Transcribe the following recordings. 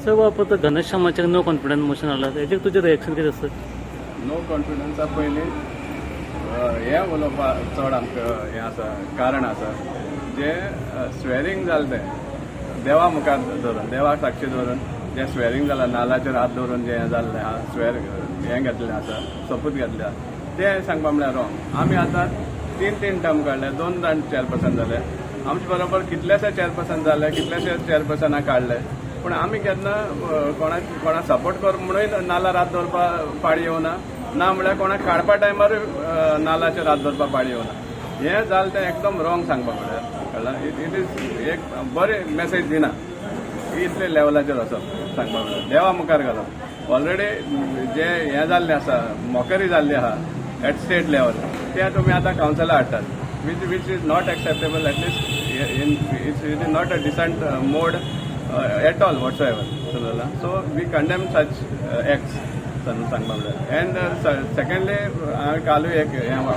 Sir बाबा घनश्यामाचेर no confidence motion आला, हेजेर तुजें रिएक्शन कितें आसता? नो कॉन्फिडन्सा पयलीं हें उलोवपा चड आमकां हें आसा, कारण आसा जें स्वेरींग जालें तें देवा मुखार धरून, देवाक साक्षी धरून जें स्वेरींग जालां, नाल्लाचेर हात दवरून जें हें जाल्लें आहा, स्वेर हें घेतलें आसा, सोपूत घेतल्या, तें सांगपा म्हळ्यार रॉंग. आमी आतां तीन तीन टर्म काडले, दोन जाण चेअरपर्सन जाले आमचे बरोबर, कितलेशे चेअरपर्सन जाले, कितलेशे चेअरपर्सनां काडले, पूण आमी केन्ना कोणाक कोणाक सपोर्ट कर म्हणून नाल्लार हात दवरपा पाड येवना, ना म्हळ्यार कोणाक काडपा टायमार नाल्लाचेर हात दवरपा पाड येवना. हें जालें तें एकदम रॉंग सांगपा म्हळ्यार, कळ्ळें? It is एक बरें मेसेज दिना इतले लेवलाचेर वचप. सांगपा म्हळ्यार देवा मुखार घालप, ऑलरेडी जे हें जाल्लें आसा, मॉकरी जाल्ली आहा एट स्टेट लेवल, ते तुमी आतां कावन्सिला हाडटात, which is not acceptable. At least in it is not a decent mode at all whatsoever, समजला? So we condemn such acts सांगपा म्हळ्यार. अँड सेकंडली, हांवें कालूय एक हें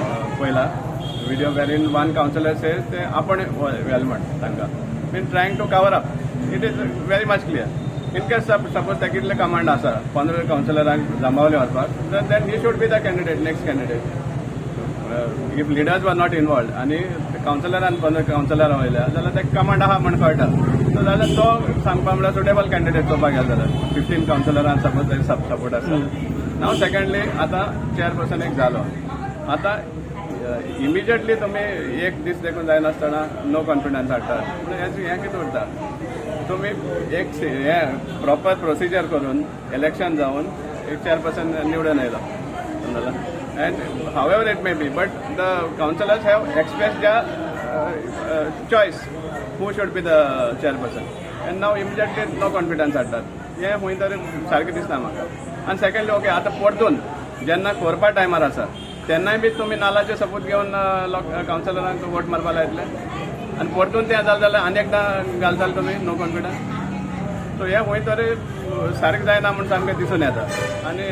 पळयला video wherein one councillor says ते आपण व्हेल म्हण तांकां, mean trying to cover up. It is very much clear. In case suppose ताका कितले कमांड आसा 15 कावन्सिलरांक जांबावले व्हरपाक, then he should be the candidate, next candidate. If leaders were not involved आनी कावन्सिलरान 15 कावन्सिलरां वयल्या जाल्यार ते कमांड आहा म्हण कळटा. सो जाल्यार तो सांगपा म्हळ्यार सुटेबल कॅन्डिडेट चोवपाक गेलो जाल्यार, 15 कावन्सिलरान सपोज सपोर्ट आसा. नाव सेकंडली, आतां चेअरपर्सन एक जालो, आतां इमिजिएटली तुमी एक दीस देखून जायनासतना नो कॉन्फिडन्स हाडटात, पूण हें कितें उरता? तुमी एक हें प्रॉपर प्रोसिजर करून, इलेक्शन जावन एक चेअरपर्सन निवडून येयलो, समजला? And however it may be, but the councillors have expressed their choice who should be the chairperson, and now immediately no confidence हाडटात, हें खंय तरी सारकें दिसना म्हाका. आनी सेकंडली, ओके, आतां परतून जेन्ना करपा टायमार आसा तेन्नाय बी तुमी नाल्लाचे सपूत घेवन लोक कावन्सिलरांक वोट मारपा लायतले आनी परतून तें जालें जाल्यार आनी एकदां घालताले तुमी नो कॉन्फिडन्स. सो हें खंय तरी सारकें जायना म्हूण सामकें दिसून येता. आनी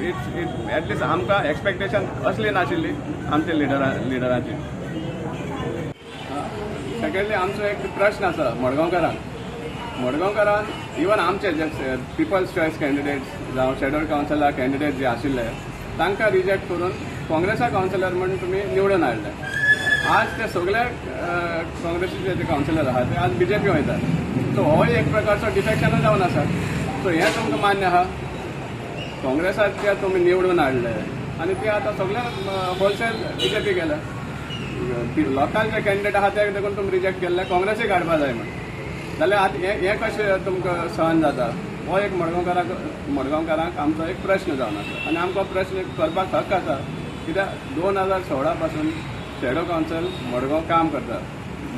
it's it at least आमकां एक्सपेक्टेशन असली नाशिल्ली आमच्या लिडरांची. सेकंडली, आमचो एक प्रश्न आसा मडगांवकारांक. मडगांवकारान इवन आमचे जे पिपल्स चॉयस कॅन्डिडेट्स जावं शेडोड कावन्सिलर कॅन्डिडेट जे आशिल्ले तांकां रिजेक्ट करून काँग्रेसा कावन्सिलर म्हूण तुमी निवडून हाडले. आज ते सगळे काँग्रेसीचे जे कावन्सिलर आहा ते आज बीजेपी वयतात. सो हो एक प्रकारचो डिफेक्शनूच जावन आसा. सो हें तुमकां मान्य आहा? काँग्रेसाक ते तुमी निवडून हाडले आनी ते आतां सगळे होलसेल बीजेपी गेले. लोकांचे जे कॅन्डिडेट आहा ते देखून तुमी रिजेक्ट केल्ले, काँग्रेसीक हाडपा जाय म्हण, जाल्यार आतां हें कशें तुमकां सहन जाता? हो एक मडगांवकारांक आमचो एक प्रश्न जावन आसा आनी आमकां प्रश्न करपाक हक्क आसा, कित्याक 2016 पासून शेडो कावन्सिल मडगांव काम करता.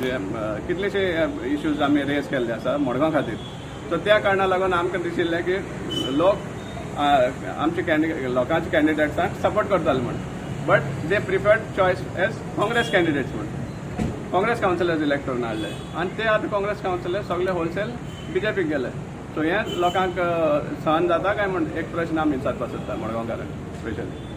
जे कितलेशे इश्यूज आमी रेज केल्ले आसा मडगांव खातीर. सो त्या कारणा लागून आमकां दिशिल्लें की लोक आमचे कॅन्डिडेट, लोकांचे कॅन्डिडेट्सांक सपोर्ट करताले म्हण, but they preferred choice as Congress candidates म्हण काँग्रेस कावन्सिलर्स इलेक्ट करून हाडले आनी ते आतां काँग्रेस कावन्सिलर सगळे होलसेल बीजेपीक गेले. सो हें लोकांक सहन जाता काय म्हण एक प्रश्न आमी विचारपाक सोदता मडगांवकारांक स्पेशली.